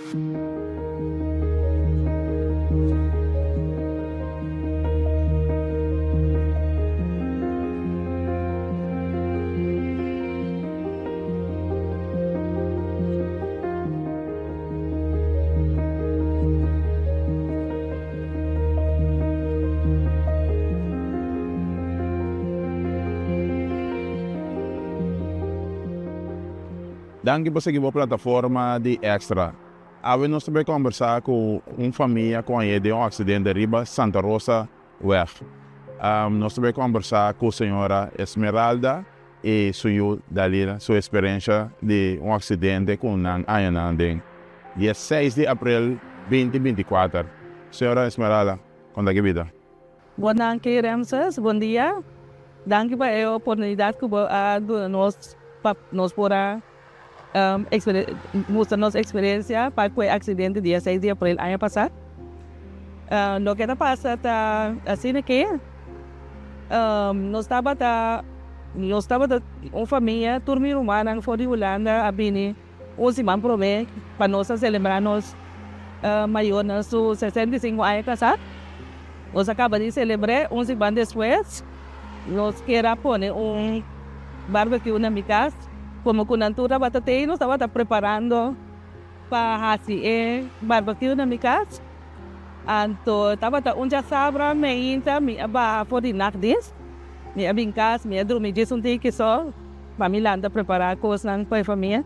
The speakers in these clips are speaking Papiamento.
Danki pa sigui bo plataforma di Extra. Awe nos ta bay combersa cu un famia cu a haña den un accidente riba Santa Rosa weg. Nos ta bay combersa cu señora Esmeralda y su yu Dalila su experiencia di un accidente cu nan haña nan den dia seis di april binti 24. Señora Esmeralda, con ta ki bida? Bon danki Remses, bon dia. Danki pa e oportunidat ku bo a duna nos pa nos por a mustra nos eksperensia pa ku e aksidente dia seis di april aña pasá. Loke ta pasa ta asina ke nos tabata nos tabata un famia tur mi rumannan for di Hulanda a bini un siman promé pa nos a selebrá nos mayornan su 65 aña kasá. Nos a kaba di selebr'é un siman despues. Nos kier a pone un barbecue na mi kas. Komo ku nan tur tabata tei nos tabata preparando pa hasi e barbecue na mi kas. Anto tabata un djasabra meinta mi a baha for di nachtdienst. Mi a bin kas, mi a drumi djis un tiki so. Pa mi lanta prepará kosnan pa e famia.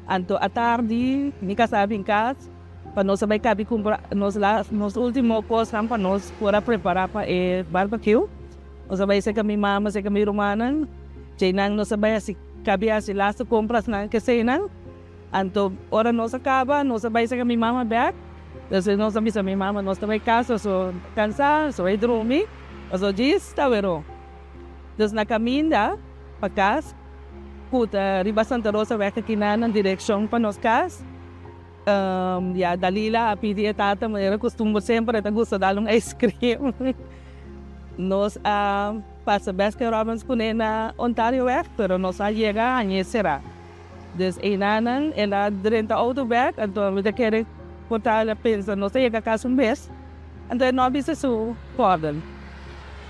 Anto atardi mi kasá bin kas pa nos a bai kabi kumpra nos las nos último kosnan pa nos por a prepará pa e barbecue. Nos a bai serka mi mama, serka mi rumannan. Djeinan nos a bai hasi kabi hasi lastu komprasnan keseinan. Anto ora nos a kaba nos a bai serka mi mama bèk. Despues nos a bisa mi mama nos ta bai kas paso kansá, nos a bai drumi paso djis ta wero. Dus na kaminda pa kas ku ta riba Santa Rosa wèg akinan na direkshon pa nos kas, ya Dalila a pidi e tata manera kustumber semper e ta gusta dal un ice cream. Nos a pasa Baskin Robbins kuné na Ontario wèg pero nos a yega hañ'é será. Dus einanan el a drenta outo bèk anto mi ta kere por ta el a pensa nos ta yega kas un bes anto e no a bisa su kòrden.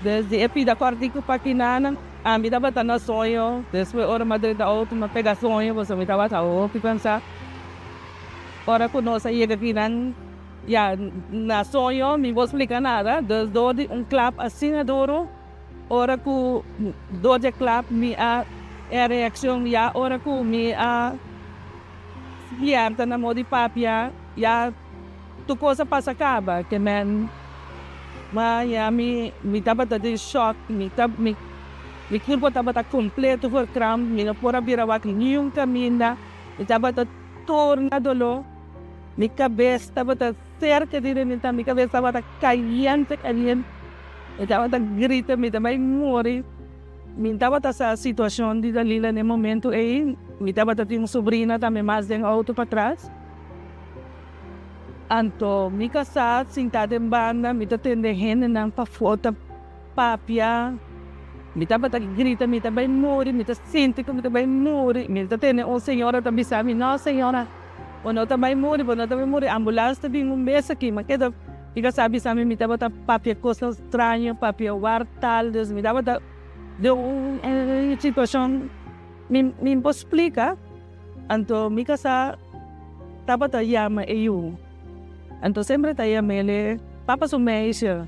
Dus di e pida kòrtiku pa kinanan ami tabata na soño despues ora mi a drenta outo mi a pega soño pasobra mi tabata hopi kansá. Ora ku nos a yega kinan ya na soño mi bo splika nada dus dor di un klap asina duru. Ora ku dor dje klap mi a e reakshon ya ora ku mi a spierta na modi papia ya tur kos a pasa kaba ke men ma ya mi mi tabata den shòk mi ta mi mi kurpo tabata kompleto verkramp mi no por a bira wak niun kaminda mi tabata tur na doló mi kabes tabata Serka di reminta mi kabes tabata kayente kayente. Mi tabata grita, mi ta bai muri. Mi tabata sa situashon di Dalila na e momentu ei. Mi tabata tin un sobrina tambe mas den outo patras. Anto mi kasá sintá den banda, mi ta tende hendenan pafó ta papia. Mi tabata grita, mi ta bai muri, mi ta sinti ku mi ta bai muri. Mi ta tende un señora ta bisa mi, No señora. Bo no ta bai muri, bo no ta bai muri, ambulans ta bin un bes aki. Ma keda mi kasá bisa mi, mi tabata papia kosnan straño, papia wartal, dus mi tabata den un situashon mi mi por splika. Anto mi kasá tabata yama e yu, anto semper e ta yam'el papa su meisje,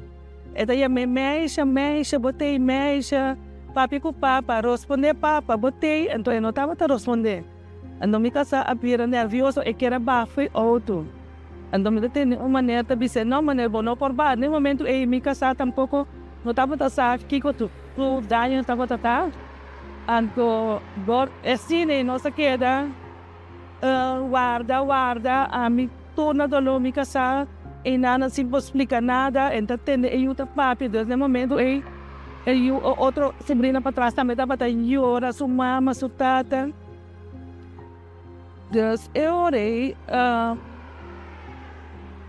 e ta yam'é meisje, meisje, bo t'ei meisje, papia ku papa, rospondé papa, bo t'ei, anto e no tabata rospondé. Anto mi kasá a bira nervioso, e kier a baha fo'i outo. Anto mi ta tende un maner ta bis'é, No maner, bo no por baha. Den momentu ei mi kasá tampoko no tabata sa kiko su daño tabata ta. Anto dor e sine nos a keda warda, warda, ami tur na doló mi kasá, einan sin por splika nada, e ta tende e yu ta papia. Dus den momentu ei e yu, e otro sobrina patras tambe tabata yora su mama, su tata. Dus e ora ei,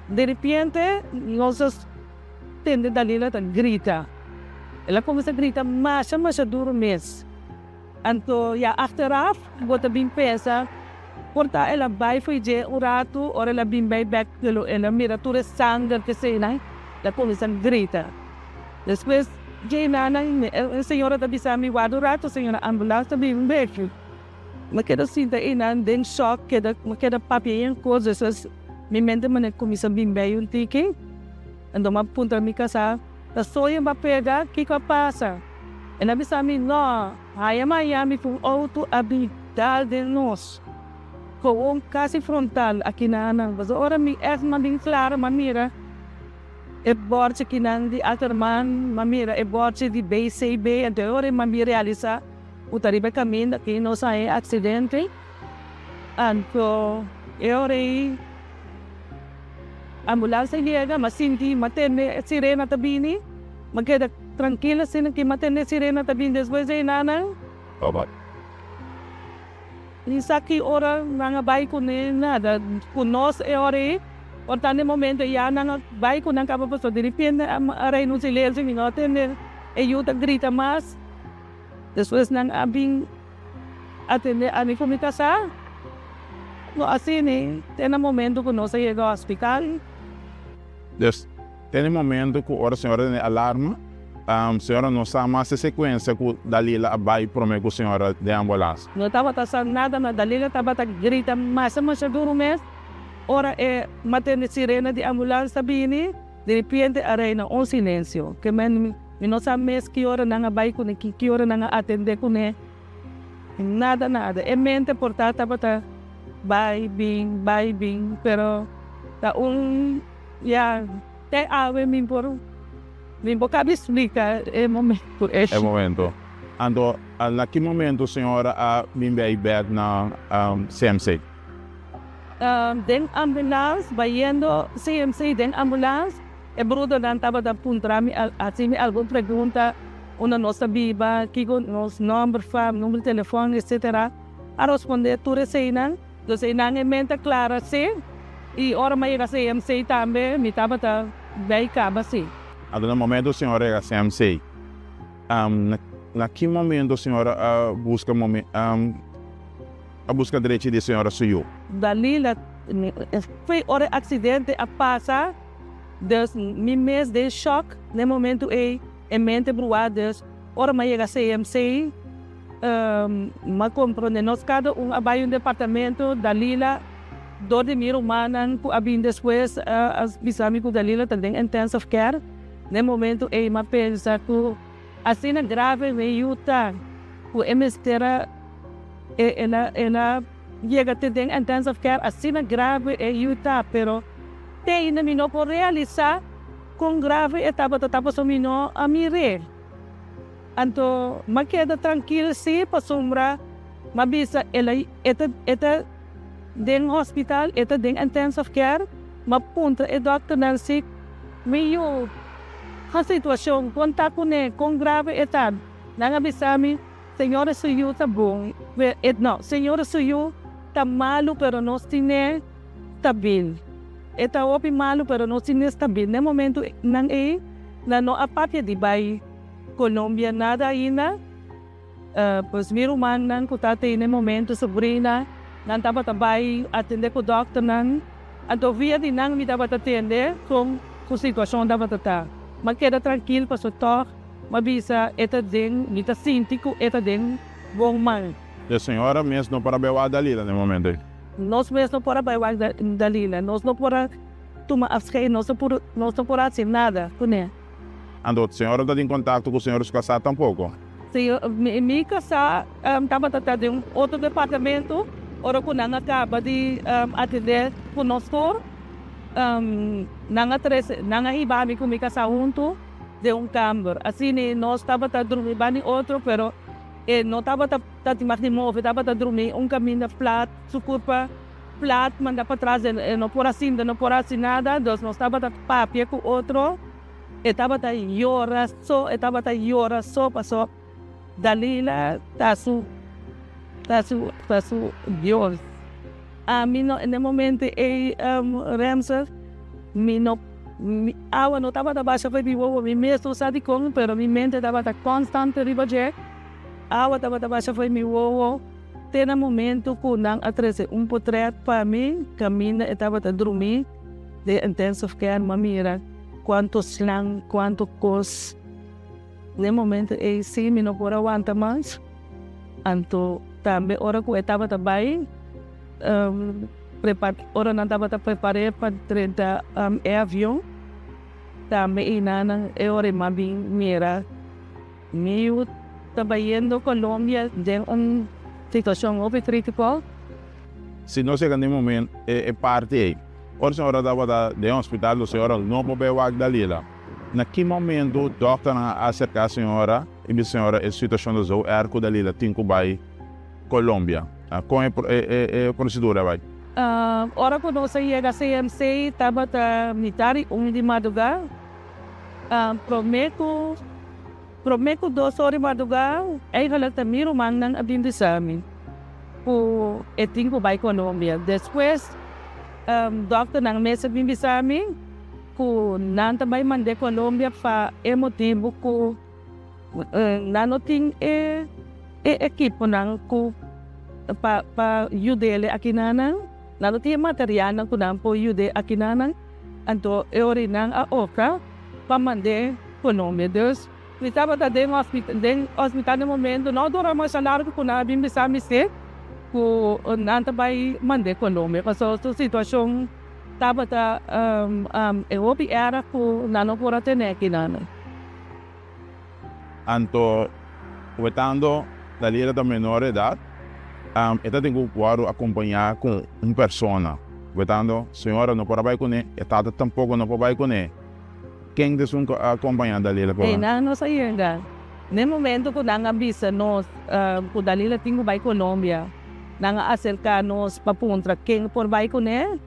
diripiente nos a tende Dalila ta grita. El a kuminsá grita masha masha duru mes. Anto ya achteraf bo ta bin pensa. Por ta el a bai fo'i dje un ratu, ora el a bin bai bek el a mira tur e sanger keseinan, el a kuminsá grita. Despues dje nan e señora ta bisa mi, Warda un ratu señora, ambulans ta bin bek. Mi keda sinta einan den shòk, keda mi keda papia yen kos, despues mi mente manera kuminsá bin bai un tiki. Anto mi a puntra mi kasá, Ta soño bo a pega? Kiko a pasa? El a bisa mi, No, haya Miami ku un outo a bin dal den nos, gewoon kasi frontal aki na nan. Pasobra ora mi ègt m'a bin klara, m'a mira e bòrchi akinan di Ackerman, m'a mira e bòrchi di BCB, anto e ora m'a bin realisá ku ta riba e kaminda aki nos a haña e aksidente. Anto e ora ei. Ambulans a yega, m'a sinti, m'a tende e sirena ta bini, m'a keda trankil asina ki m'a tende e sirena ta bini despues di einanan. Ni sa ki ora nan a bai kuné nada, ku nos e ora ei, por tanto e momento ya nan a bai ku nan kaba pasobra direpente a reina un silensio, mi no a tende e yu ta grita mas. Despues nan a bin atende ami ku mi kasá. No asina te na momento ku nos a yega hospital. Dus, te na e momento ku ora señora tene alarma, señora no sa mas e sekuensia ku Dalila a bai promé ku señora den ambulans. No tabata sa nada, ma Dalila tabata grita masha masha duru mes. Ora e matende sirena di ambulans ta bini, di repente a reina un silensio. Ke men. Mi no sa mes ki ora nan a bai kuné, ki ora nan a atendé kuné, nada nada. E mente por ta tabata bai bin, bai bin, pero ta un, ya, te awe mi por, mi por kabi splika e momento ei. E momento. Anto, na ki momento señora a bin bai bèk na CMC? Den ambulans, bayendo CMC den ambulans. E brudernan tabata puntra mi, haci mi algun pregunta, unda nos ta biba, kico nos nomber, fam, number di telefon, etc. A rosponde tur eseinan. Dus einan e mente clara si, y ora mi a yega CMC tambe mi tabata bay caba si. Anto na momento señor a yega CMC, na ki momento señor a busca a busca drechi di señora su yu? Dalila, Foi ora e accidente a pasa. Dus mi mes den shock na e momento ey, e mente bruá, dus ora mi a yega CMC mi a comprende nos cada un a bay un departamento, Dalila dor di mi rumannan cu a bin despues a bisa mi cu Dalila ta den intensive care, na e momento ey mi a pensa cu asina grave mi yu ta cu e mester a el a yega te den intensive care asina grave e yu ta pero. Te ainda mi no por realisá kon grave e tabata ta pasobra mi no a mir'é. Anto m'a keda trankil sí pasobra m'a bisa el a e ta e ta den hospital, e ta den intensive care. M'a puntra e dòkternan si mi yu ha situashon kon ta kuné, kon grave e ta. Nan a bisa mi, Señora su yu ta bon, no, señora su yu ta malu pero nos tin'é. Stabil. E ta hopi malu pero nos tin estabil. Na e momento nan ei nan no a papia di bai Colombia nada ainda. Pues mi rumannan ku ta tei na e momento, sobrina, nan tabata bai atende ku dòkternan. Anto via di nan mi tabata tende kon su situashon tabata ta. M'a keda trankil pasobra tòg m'a bisa e ta den, mi ta sinti ku e ta den bon man. E señora mes no por a bai wak Dalila na e momento ei. Nos mes no por a bai wak Dalila, nos no por a tuma afscheid, nos no por, nos no por a haci nada cune. Anto señora no ta tin contacto cu señor su casá tampoco? Señor, mi, mi casá tabata ta den un otro departamento ora cu nan a caba di atende cu nos tur. Nan a trece, nan a hiba mi cu mi casá hunto den un camber. Asina nos tabata drumi bani otro, pero e no tabata. Ta tin mag di move, tabata drumi un kaminda plat, su kurpa plat manda patras, e no por a sinta, no por a hasi nada, dus nos tabata papia ku otro, e tabata yora so, e tabata yora so paso Dalila ta su, ta su, ta su Dios. Ami no, na e momento ei Remser, mi no, mi awa no tabata basha for di wowo, mi mes no sa dikon, pero mi mente tabata konstante riba dje. Awa tabata basha fo'i mi wowo. Te na momento ku nan a trese un potret pa mi kaminda e tabata drumí den intensive care, mi a mira kuantu slang, kuantu kos. Den momento ei sí mi no por a wanta mas. Anto tambe ora ku e tabata bai ora nan tabata prepar'é pa drenta e avion, tambe einanan e ora ei mi a bin mira Mi yu ta bayendo Colombia den un situacion hopi critico. Si nos yega na e moment, e parti ei, ora señora tabata den hospital, lo señora no por bay wak Dalila. Na ki momento dokternan a acerca señora y bisa señora e situacion ta zo erg cu Dalila tin cu bay Colombia? Con e procedura a bay? Ora cu nos a yega CMC tabata mitar di un di madruga. Promé ku promé ku dos or di madrugá eigenlijk ta mi rumannan a bin bisa mi ku e tin ku bai Colombia. Despues dòkternan mes a bin bisa mi ku nan ta bai mand'é Colombia pa e motibu ku nan no tin e e ekiponan ku pa pa yud'é akinanan. Nan no tin e materialnan ku nan por yud'é akinanan. Anto e ora nan a opta pa mand'é Colombia. Dus mi tabata den den hospital den momento, no dura masha largu ku nan a bin bisa mi si ku nan ta bai mand'é Colombia, pasobra su situacion tabata e hopi erg ku nan no por a tene akinan. Anto wetando Dalila ta menor edad, e ta tin cu wòrdu acompañá cu un persona. Wetando señora no por a bai cune, e tata tampoco no por bai cune. Ken ta esun cu a acompañá Dalila por? Ei nan nos a yega. Na e momento cu nan a bisa nos cu Dalila tin cu bai Colombia, nan a acerca nos pa puntra ken por bai cune.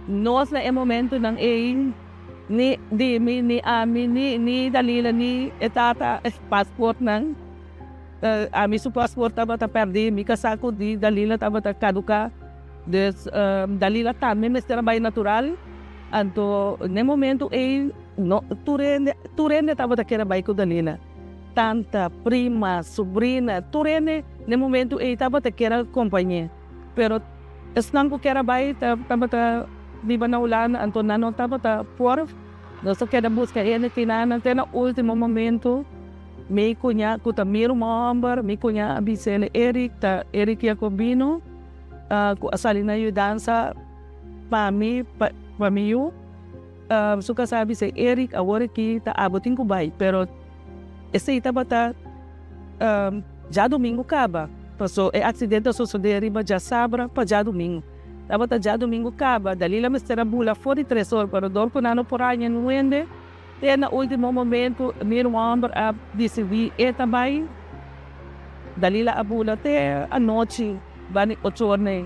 Nos na e momentonan ei. Ni di mi, ni ami, ni ni Dalila, ni e tata e paspoortnan. Ami su paspoort tabata pèrdí, mi kasá ku di Dalila tabata kaduká. Dus Dalila tambe mester a bai natural. Anto n'e momentu ei no tur hende tur hende tabata kere bai ku Dalila. Tanta, prima, subrina, tur hende n'e momentu ei tabata kere kompañ'é. Pero esnan ku kier a bai tabata biba na Hulanda, anto nan no tabata por. Nos a keda buska hende kinan te na ultimo momento. Mi kuña ku ta mi ruman hòmber, mi kuña a bis'el Eric, ta Eric Jacobino, ku a sali na yudansa pa mi, pa mi yu. Su kasá a bis'é, Eric, awor aki ta abo tin ku bai, pero esei tabata djadumingu kaba, paso e aksidente a sosodé riba djasabra pa djadumingu. Tabata djadumingu kaba, Dalila mester a bula for di tres or, pero dor ku nan no por haña nuende, te na último momentu mi ruman hòmber a disidí e ta bai. Dalila a bula te anochi bani ocho or nei,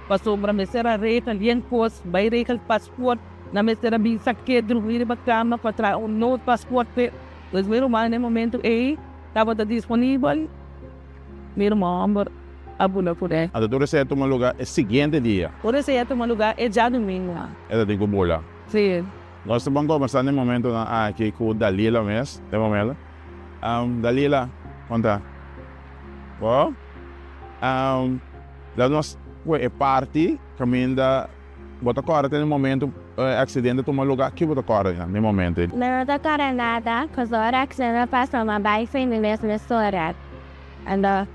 pasobra mester a regel yen kos, bai regel paspoort. Nan mester a bin sak'é drumí riba kama pa traha un nobo paspoort p'e. Pues mi ruman na e momento ei tabata disponibel, mi ruman hòmber a bula ku e. Anto tur esei a tuma lugá e siguiente dia. Tur esei a tuma lugá e djadumingu. E ta tin ku bula. Sí. Nos ta ban kombersá na e momentonan aki ku Dalila mes, den momento. Dalila, konta. Bo? Laat nos kue e parti kaminda. Bo ta kòrda te na e momentu e aksidente a tuma lugá? Ki bo ta kòrda na e momentu ei? Mi no ta kòrda nada, pasobra ora aksidente a pasa mi a bai for mi mes mesora. Anto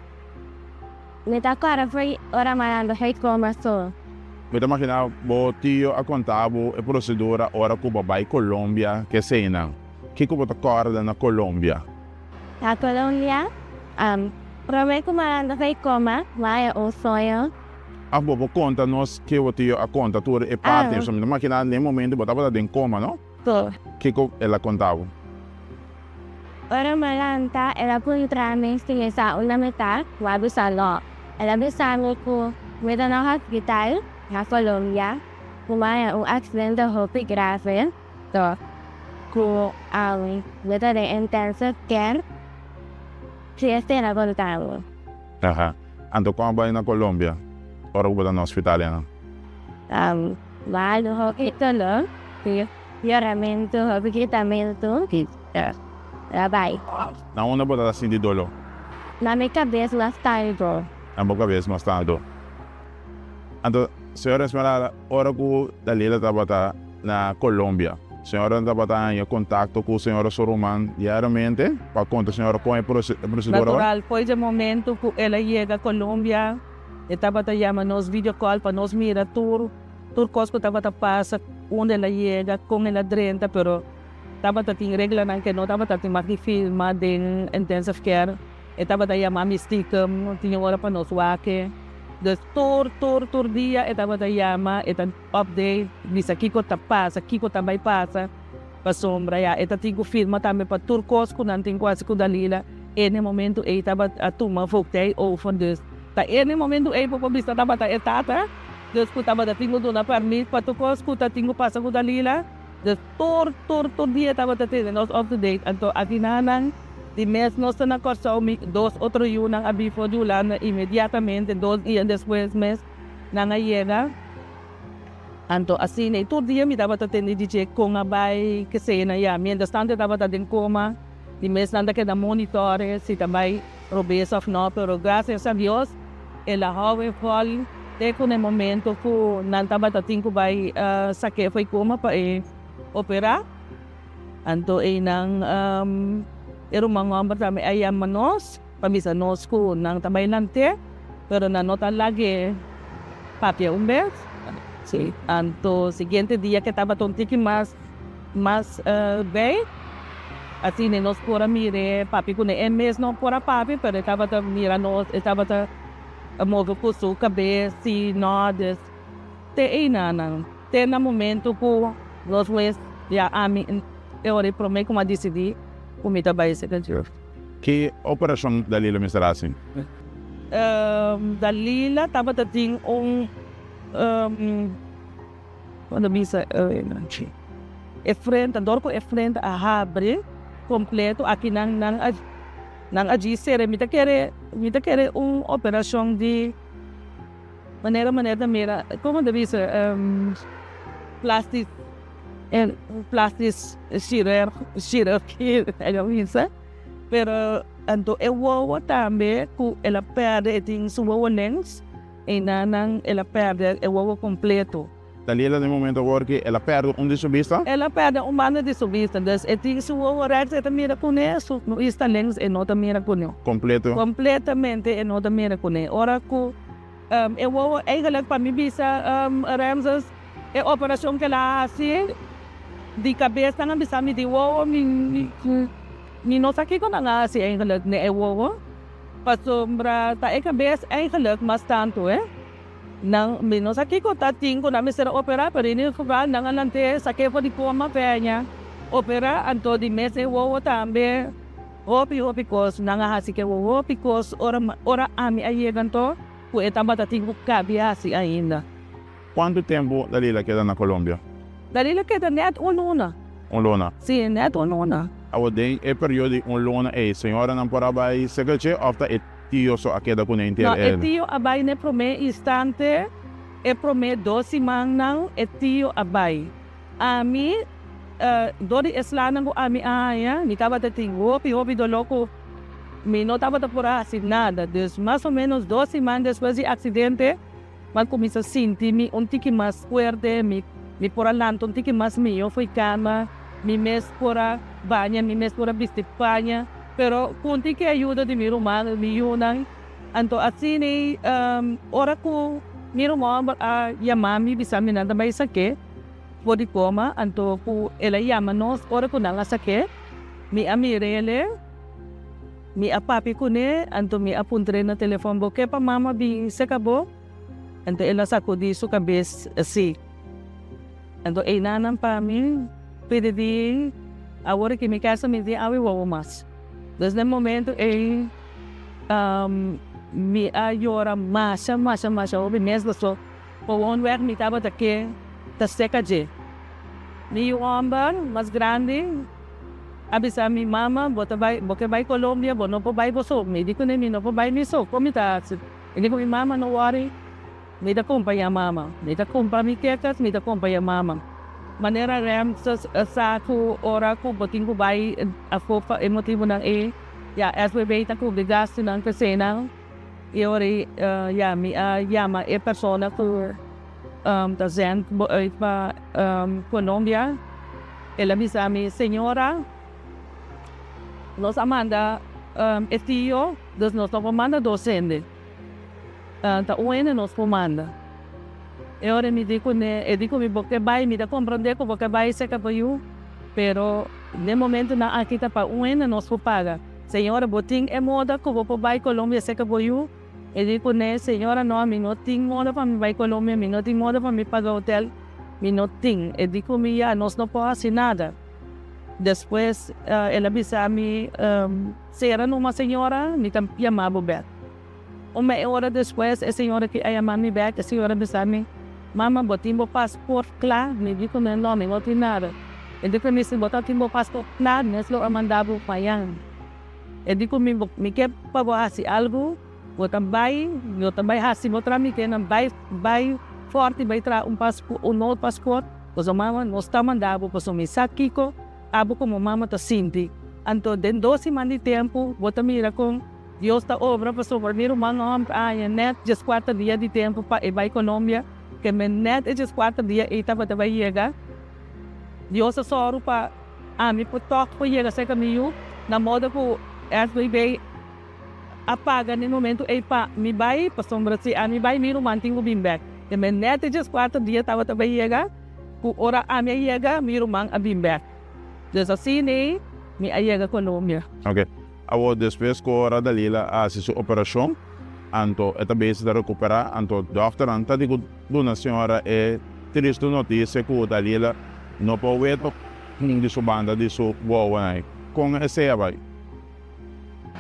mi ta kòrda for ora mi a lanta for koma so. Mi ta imaginá bo tio a konta bo e prosedura ora ku bo a bai Colombia ku eseinan. Kiko bo ta kòrda na Colombia? Na Colombia, promé ku mi a lanta for koma, mi a haña un soño. Af bo por konta nos ke bo tio a konta tur e parti? Pasobra mi ta makina den e momento bo tabata den koma, no? So. Kiko el a konta bo? Ora mi a lanta, el a puntra mi si mi sa unda mi ta. Mi a bisa no. El a bisa mi ku mi ta na hospital na Colombia, ku mi a haña un aksidente hopi grave, so ku mi ta den intensive care. Si esei el a konta mi. Aha. Anto kon a bai na Colombia ora ku bo ta na hospital ya nan? Mal, hopi dolor, yoramentu, hopi gritamentu, a bai. Na unda bo ta sinti dolor? Na mi kabes mas tantu. Na bo kabes mas tantu. Anto señora Esmeralda, ora ku Dalila tabata na Colombia, señora tabata haña kontakto ku señora su ruman diariamente pa konta señora kon e prosedura bai? Natural, foi dje momento ku el a yega Colombia, e tabata yama nos video call pa nos mira tur tur kos ku tabata pasa, unda el a yega, kon el a drenta, pero tabata tin reglanan ke no tabata tin mag di filma den intensive care. E tabata yama mi stiekem, tin ora pa nos wak. Dus tur, tur, tur dia e tabata yama, e ta update, bisa kiko ta pasa, kiko ta bai pasa. Pasobra ya e ta tin ku firma tambe pa tur kos ku nan tin ku hasi ku Dalila. E na e momento ei tabata a tuma voogdij over, dus ta e na e momento ei por por bisa tabata e tata, dus ku tabata tin ku duna permit pa tur kos ku ta tin ku pasa ku Dalila. Dus tur, tur, tur dia tabata tene nos up to date. Anto akinanan di mes nos ta na Kòrsou, mi dos otro yunan a bin for di Hulanda inmediatamente, dos dia despues mes nan a yega. Anto asina i tur dia mi tabata tende di dje kon a bai kesena ya. Mientras tanto e tabata den koma, di mes nan ta keda monitore si ta bai robes of no, pero gracias a Dios el a hou e vol te ku na e momento ku nan tabata tin ku bai sak'é fo'i koma pa e operá. Anto einan e ruman hòmber tambe a yama nos pa bisa nos ku nan ta bai lant'é, pero nan no ta lag'é papia un bes. Sí, anto siguiente dia ke tabata un tiki mas mas bei, asina nos por a mir'é papia kuné. E mes no por a papia, pero e tabata mira nos, e tabata move ku su kabes si no, dus te einanan. Te na momento ku nos mes ya ami e ora e prome ku mi a disidí ku mi ta bai Second Shift. Ki operashon Dalila mester hasi? Dalila tabata tin un Cuando bisa e frenta dor ku e frenta a habri kompleto aki nan nan a nan a djis sere mi ta kere mi ta kere un operashon di Manera manera ta mira, como ta bisa, plastic, plastic chirurgia ta bisa, pero anto e wowo tambe cu el a perde, e tin su wowo lens, eynan el a perde e wowo completo. Daliela den momento awor ki el a perde un di su bista? El a perde un banda di su bista, dus e tin su wowo rechts e ta mira kuné, su bista links e no ta mira kuné. Completo? Completamente e no ta mira kuné. Ora ku e wowo eigenlijk pa mi bisa Ramses e operacion ku el a hasi di kabes nan a bisa mi di wowo mi mi no sa kiko nan a hasi eigenlijk n'e e wowo pasobra ta e kabes eigenlijk mas tantu e. Nan mi no sa kiko ta tin ku nan mester a operá, pero in ieder geval nan a lant'é sak'é for di koma peña operá, anto di mes e wowo tambe hopi hopi kos nan a hasi ku e wowo, hopi kos ora ora ami a yega anto ku e tabata tin ku kabi hasi ainda. Kuantu tempu Dalila keda na Colombia? Dalila keda nèt un luna. Un luna? Sí, nèt un luna. Awor den e periodo di un luna ei, señoranan por a bai sekeche òf ta e Tio so a keda kuné inter No, e el. tio a bai n'e promé instante, e promé dos simannan e tio a bai. Ami, dor di e slanan ku ami a haña, mi tabata tin hopi, hopi doló ku mi no tabata por a hasi nada. Dus mas o ménos dos siman despues di aksidente, mi a kuminsá sinti mi un tiki mas fuerte, mi mi por a lanta un tiki mas mihó fo'i kama, mi mes por a baña, mi mes por a bisti paña. Pero kunti ke ayuda di mi ruman, mi yunan. Anto asina ora ku mi ruman hòmber a yama mi bisa mi nan ta bai sak'é for di koma, anto ku el a yama nos ora ku nan a sak'é, mi a mir'é, mi a papia kuné, anto mi a puntr'é na telefòn, bo ke pa mama bin seka bo? Anto el a sakudí su kabes si. Anto einanan pa mi pidi di awor ki mi kasa mi tin awe wowo mas. Dus na e momento ei mi a yora masha masha masha hopi mes paso gewoonweg mi tabata ke ta seka dje. Mi yu homber mas grandi a bisa mi, Mama bo ta bai bo ke bai Colombia bo no por bai bo so. Mi di kuné mi no por bai mi so, kon mi ta hasi? Mi di ku mi mama no wòri. Mi ta kompañá mama. Mi ta kumpra mi kekas, mi ta kompañá mama. Manera Ramses sa ku ora ku bo tin ku bai afó pa e motibunan ei, ya SBB ta kubri gastunan p'eseinan. I ora ei ya mi a yama e persona ku ta zend bo uit pa Colombia. El a bisa mi, Señora, nos a manda e tio, dus nos no por manda dos hende. Ta un hende nos por manda. E ora mi di kuné, e di ku mi, Bo ke bai, mi ta komprondé ku bo ke bai serka bo yu, pero den momentunan aki ta pa un hende nos por paga. Señora, bo tin e moda ku bo por bai Colombia serka bo yu? E di kuné, Señora, no, mi no tin moda pa mi bai Colombia, mi no tin moda pa mi paga hotel, mi no tin. E di ku mi, Ya, nos no por hasi nada. Despues el a bisa mi, Sera numa, señora, mi ta yama bo bèk. Un mei ora despues e señora ki a yama mi bèk, e señora a bisa mi, Mama, bo tin bo pasport kla? Mi di ku mi, No, mi no tin nada. E di ku mi, Si bo ta tin bo pasport kla, nos lo a manda bo mañan. E di ku mi, Mi ke pa bo hasi algu, bo ta bai, bo ta bai hasi bo tramitenan, bai, bai fòrti bai traha un paspo, un nobo pasport, pasobra mama, nos ta manda bo, pasobra mi sa kiko abo komo mama ta sinti. Anto den dos siman di tempu bo ta mira kon. Dios ta obra pasobra mi ruman hòmber a haña nèt dieskuater dia di tempu pa e bai Colombia, ke men nèt e dieskuater dia ei tabata bai yega. Dios a sòru pa ami por tòg por yega serka mi yu, na moda ku SBB a paga na e momentu ei pa mi bai, pasobra si ami bai mi ruman tin ku bin bèk. Ke men nèt e dieskuater dia tabata bai yega, ku ora ami a yega mi ruman a bin bèk. Dus asina ei mi a yega Colombia. Ok. Awor despues ku ora Dalila a hasi su operashon, anto e ta bezig ta rekuperá, anto dòkternan ta di ku duna señora e tristu notisia ku Dalila no por weta un di su banda di su wowonan. Kon esei a bai?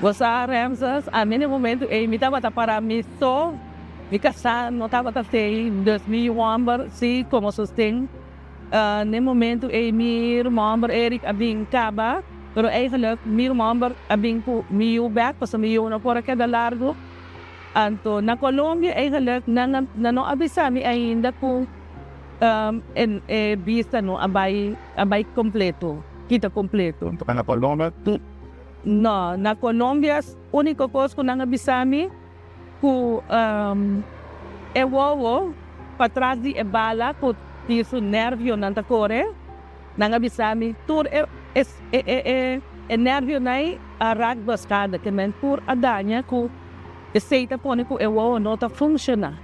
Bo sa, Ramses, ami na e momentu ei mi tabata pará mi so, mi kasá no tabata tei, dus mi yu hòmber si komo sosten. Na e momentu ei mi ruman hòmber Eric a bin kaba, pero eigenlijk mi ruman hòmber a bin ku mi yu bèk pasobra mi yu no por a keda largu. Anto na Colombia eigenlijk nan nan no a bisa mi ainda ku e bista no a bai a bai kompleto, kita kompleto. Na Colombia tur? No, na Colombia úniko kos ku nan a bisa mi Ku e wowo patras di e bala ku tin su nervionan ta kore, nan a bisa mi tur e e nervionan a rak baskada, ke men tur a daña ku esei ta pone ku e wowo no ta funshoná.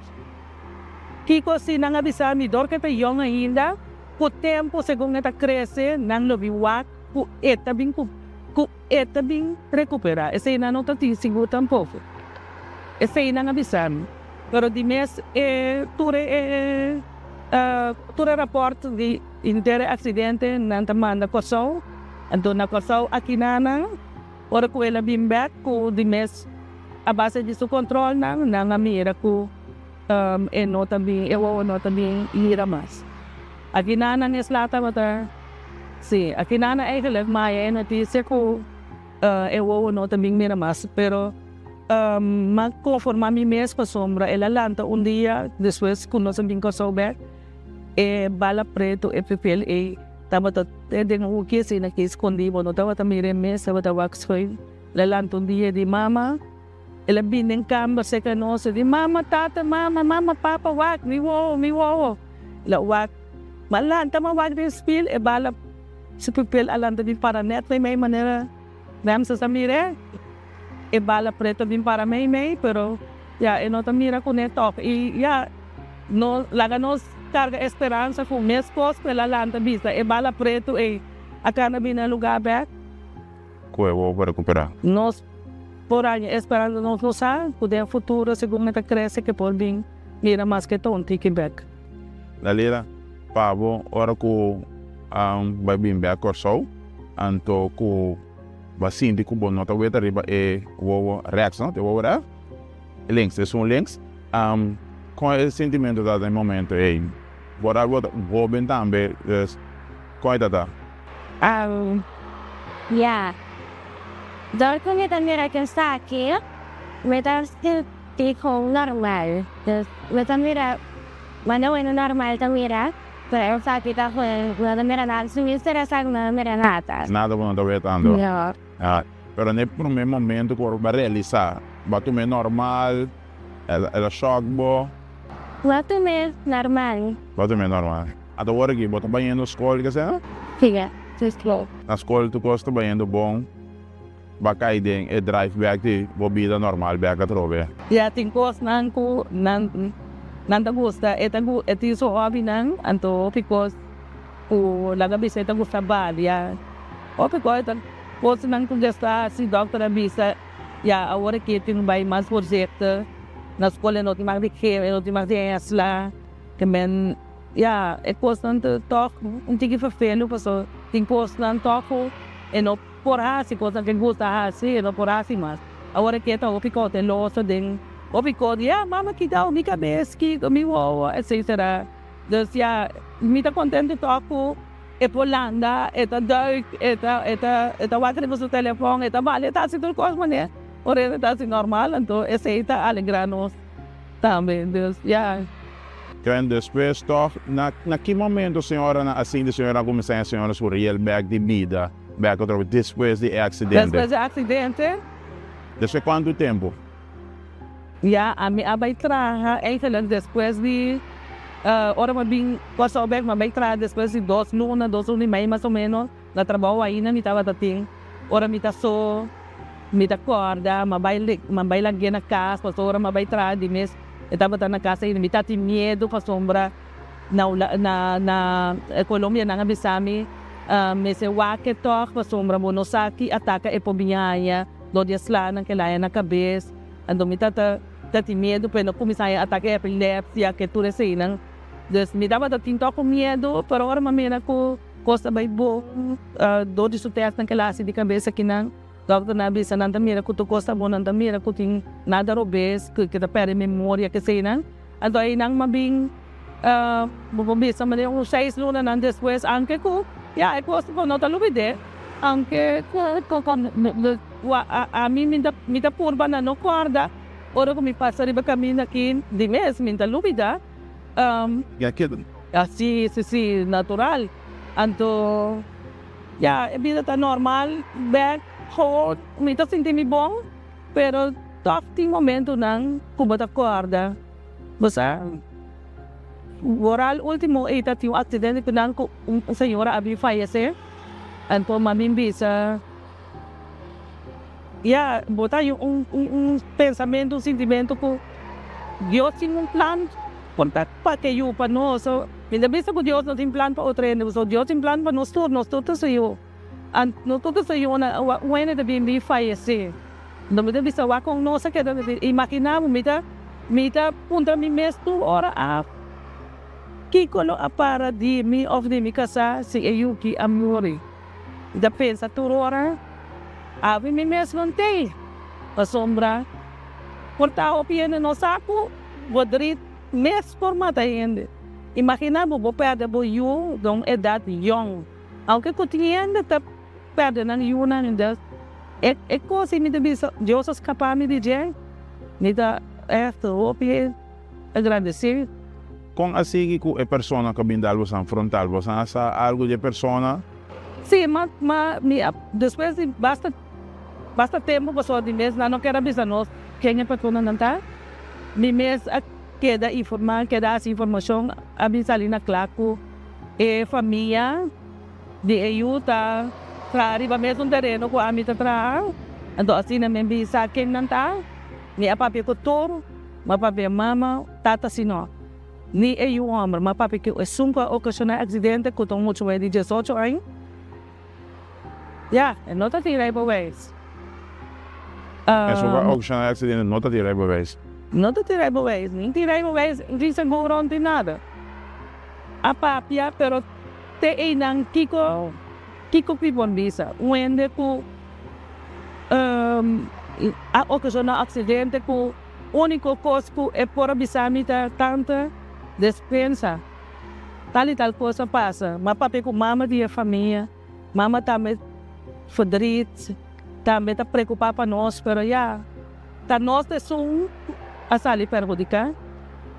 Kiko si nan a bisa mi dor ku e ta yòn ainda, ku tempu segun e ta krese nan lo bin wak ku e ta bin ku ku. E ta bin recuperá. Eseinan no ta tin sigur tampoco. Eseinan a bisa mi. Pero di mes e tur e tur e raport di henter e accidente nan ta manda Corsou. Anto na Corsou akinanan ora cu el a bin bek cu di mes a base di su controlnan nan a mira cu e no ta bin e wowo no ta bin mira mas. Akinanan esla tabata. Sí, aki nan eigenlijk maya e noticia cu e wowo no ta bin mira mas, pero m'a conforma mi mes pasobra el a lanta un dia despues cu nos a bin Corsou bek, e bala preto, e pepel ey tabata te den un hoeki asina aki escondi, bo no tabata mira e mes, tabata wak schuin. El a lanta un dia e di, Mama, el a bin den camber cerca nos, e di, Mama, tata, mama, mama, papa, wak, mi wowo, mi wowo. El a wak. Ma lanta ma wak den spil e bala su pupil a lanta bin para net meimei manera Ramses a mir'é. E bala preto a bin para meimei pero ya e no ta mira kuné tòg i ya no laga nos karga e speransa ku meskos ku el a lanta bisa e bala preto ei a kana bin na lugá bèk. Ku e wowo por rekuperá. Nos por haña e speransa nos no sa ku den futuro segun e ta krese ke por bin mira maske ta un tiki bèk. Dalila, pa bo ora ku bai bin bek Kòrsou, anto ku bo a sinti ku bo no ta weta riba e wowo rèks, no? E wowo rèks? Links, esun links. Kon e sintimentu ta den e momento ei? Bo ta bo ta hóben tambe, dus kon e ta ta? Ya. Dor ku mi ta mira esaki, mi ta sinti kon normal. Dus mi ta mira Manda weno normal ta mira, pero esaki ta gewoon no ta mira nada, si mi sera esaki no ta mira nada. Nada bo no ta wet ando. No. Ah, pero na e prome momento ku bo a realisa. Bo a tum'é normal? El a shock bo? Bo a tum'é normal. Bo a tum'é normal. Ata wor aki bo ta bayendo skol kese? Si, na skol. Na skol tur kos ta bayendo bon? Bo a kai den e drive bek di bo bida normal bek atrobe? Ya tin kosnan ku nan nan ta gusta, e ta e tin su hobbynan, anto hopi kos ku laga bisa e ta gusta balia, hopi kos e ta kosnan ku gesta hasi dòkter a bisa ya awor aki e tin ku bai mas voorzichtig, na skol e no tin mag di geel, e no tin mag di hesla, ke men ya e kosnan ta tòg un tiki vervelend pasobra tin kosnan tòg ku e no. Por hasi kosnan ke gusta hasi, e no por hasi mas. Awor e ke ta hopi kouteloso den hopi kos, ya mama kita mi kabes, kiko mi wowo, etcetera. Dus ya, mi ta kontento tòg ku e por landa, e ta duik, e ta e ta e ta wak riba su telefòn, e ta bali, e ta hasi tur kos manera ora e ta hasi normal, anto esei ta alegrá nos tambe. Dus ya. Kren despues tòg, na na ki momento señoranan a sinti señora a kuminsá e señora su riel bèk di bida? Bek otro bes despues di e aksidente. Despues di e aksidente. Despues kuantu tempu? Ya, ami a bai traha eigenlijk despues di ora mi a bin Kòrsou bek mi a bai traha despues di dos luna, dos luna i mei mas o menos na trabou ainda mi tabata tin. Ora mi ta so mi ta kòrda mi a bai mi a bai lag'é na kas pasobra ora mi a bai traha di mes e tabata na kas ainda mi ta tin miedu pasobra Na na na Colombia nan a bisa mi mester wak e tog pasobra bo no sa ki ataka e por bin haña dor di e slanan ke laña na kabes. Anto mi ta ta tin miedu pa e no kuminsá haña atake epilepsia ke tur eseinan. Dus mi tabata tin tog un miedu pero ora mi a mira ku kos ta bai bon dor di su testnan ke la hasi di kabes akinan dokternan a bisa nan ta mira ku tur kos ta bon nan ta mira ku tin nada robes ku ta pèrdè memoria ke eseinan. Anto einan m'a bin bo por bisa manera un seis lunanan despues anke ku ya e kos bo no ta lubid'é anke ku ami mi ta mi ta purba na no kòrda ora ku mi pasa riba kaminda aki di mes mi ta lubidá. Ya keda. Si si si natural anto ya e bida ta normal bèk ho mi ta sinti mi bon. Pero tòg tin momentunan ku bo ta kòrda bo sa. Vooral último ei ta tin un aksidente ku nan ku un señora a bin fayesé, anto mami bisa, ya bo ta haña un un pensamentu, un sintimentu ku Dios tin un plan por ta pa ke yu pa nos. Mi ta bisa ku Dios no tin plan pa otro hende, pasobra Dios tin plan pa nos tur, nos tur ta su yu. No tur ta yona wende ta bin bin fayesé. No mi ta bisa wak kon nos a keda imaginá bo mi ta mi ta puntra mi mes tur ora af kiko lo a para di mi òf di mi kasá si e yuki a muri. Mi ta pensa tur ora awe mi mes no tei pasobra por ta hopi hende no sa ku verdriet mes por mata hende. Imaginá bo bo pèrdè bo yu den un edat yòn. Aunke ku tin hende ta pèrdè nan yunan en Dios, e e kos ei mi ta bisa, Dios a skapá mi di dje, mi ta ègt hopi agradesí. Kon a sigui ku e persona ku a bin dal bosan frontal? Bosan a sa algu di e persona? Sí, ma ma mi a despues di basta basta tempu pasobra di mes nan no ker a bisa nos ken e personanan ta, mi mes a keda informá, keda hasi informashon, a bin sali na kla ku. E famia di e yu ta traha riba mesun tereno ku ami ta traha, anto asina mi a bisa ken nan ta. Mi a papia ku tur, mi a papia mama, tata si no, ni e yu hòmber. Mi a papia ku esun ku a okashoná e aksidente ku ta un mucha muhé di diesocho aña. Ya, e no ta tin rijbewijs. Esun ku a okashoná e aksidente no ta tin rijbewijs. No ta tin rijbewijs, ni tin rijbewijs, ni seguro, ni tin nada. A papia pero te einan kiko kiko pi por bisa un hende ku a okashona aksidente ku uniko kos ku e por a bisa mi ta tanta despensa tal i tal kos a pasa mi a papia ku mama di e famia mama tambe verdriet tambe ta preokupa pa nos pero ya ta nos esun a sali perhudiká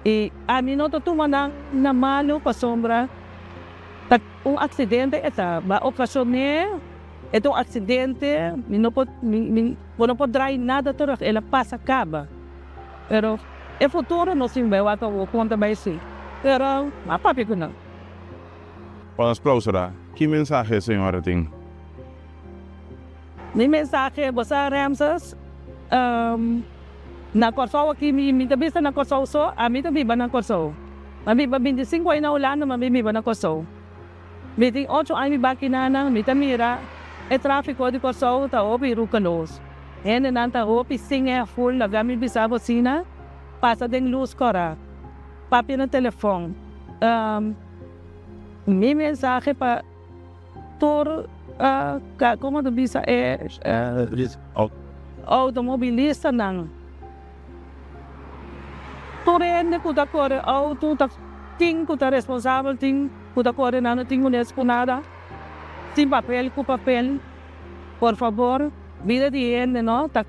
i ami no ta tuma nan na malu pasobra ta un aksidente e ta ba okashoné. E ta un accidente, mi no por, mi, mi, bo no por draai nada terug, el a pasa caba. Pero e futuro nos tin bay wak awor con ta bay si. Pero m'a papia cu nan. Pa nos clausura, ki mensahe señora tin? Mi mensahe, bo sa Ramses, na Kòrsou aki mi mi ta bisa na Kòrsou so, ami ta biba na Kòrsou. Mi a biba 25 aña na Hulanda, ma mi biba na Kòrsou. Mi tin 8 aña biba aki nan, mi ta mira e tráfiko di Kòrsou ta hopi roekeloos. Hendenan ta hopi sin e gevoel, laga mi bisa bo asina, pasa den lus kòrá, papia na telefòn. Mi mensahe pa tur, komo ta bisa e outomobilistanan, tur hende ku ta kore outo ta tin ku ta responsabel, tin ku ta kore nan no tin ku nes ku nada, sin papel ku papel, por fabor, bida di hende no ta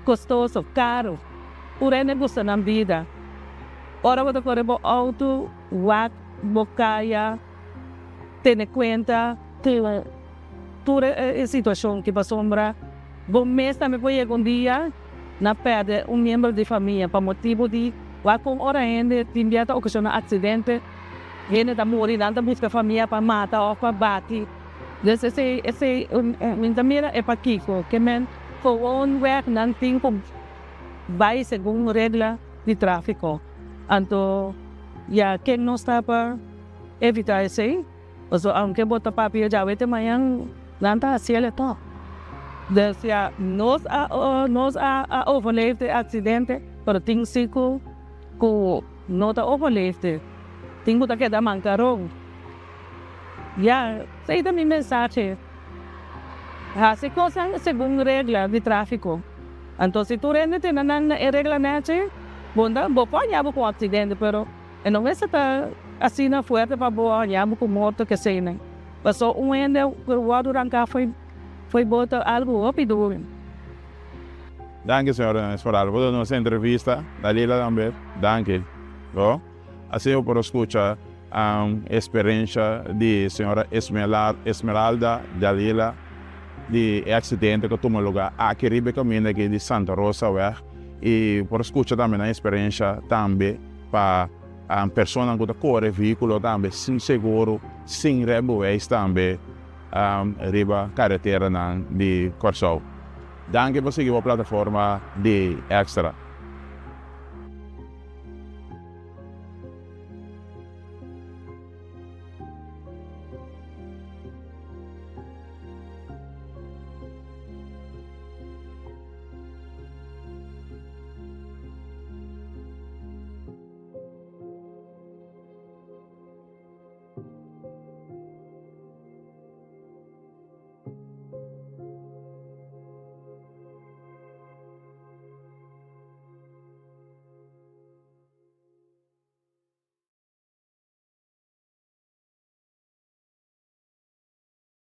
kostoso, karo, tur hende gusta nan bida. Ora bo ta kore bo outo, wak bo kaya. Tene kuenta ku tur e situashon ki pasobra bo mes tambe por yega un dia na pèrdè un miembro di famia pa motibu di wak kon ora hende tin bia ta okashona aksidente, hende ta muri, nan ta buska famia pa mata òf pa bati. Dus esei esei mi ta mira e pakiko ke men gewoonweg nan tin ku bai segun regla di tráfiko. Anto ya ken nos ta pa evita esei, pasobra aunke bo ta papia djawe te mañan nan ta hasiel e tòg. Dus ya nos a nos a a overleefd e aksidente, pero tin si ku ku no ta overleefd, tin ku ta keda mankaron. Ya, esei ta mi mensahe, hasi kosnan segun regla di tráfiko. Anto si tur hende tene nan na e regla nèchi, bo ta bo por haña bo ku un aksidente, pero E no mester ta asina fuerte pa bo haña bo ku morto keseinan. Paso un hende ku wòrdu ranká fo'i fo'i bo ta algu hopi duru. Danki señora Esmeralda pa duna nos entrevista. Dalila tambe danki. Bo asina bo por a skucha experiencia di señora Esmeralda Dalila di e accidente ku a tuma lugar aki riba e kaminda aki di Santa Rosa weg i por a skucha tambe nan experiencia tambe. Pa personanan ku ta kore vehíkulo tambe sin seguro, sin rijbewijs tambe riba kareteranan di Kòrsou. Danki pa sigui bo plataforma di Extra.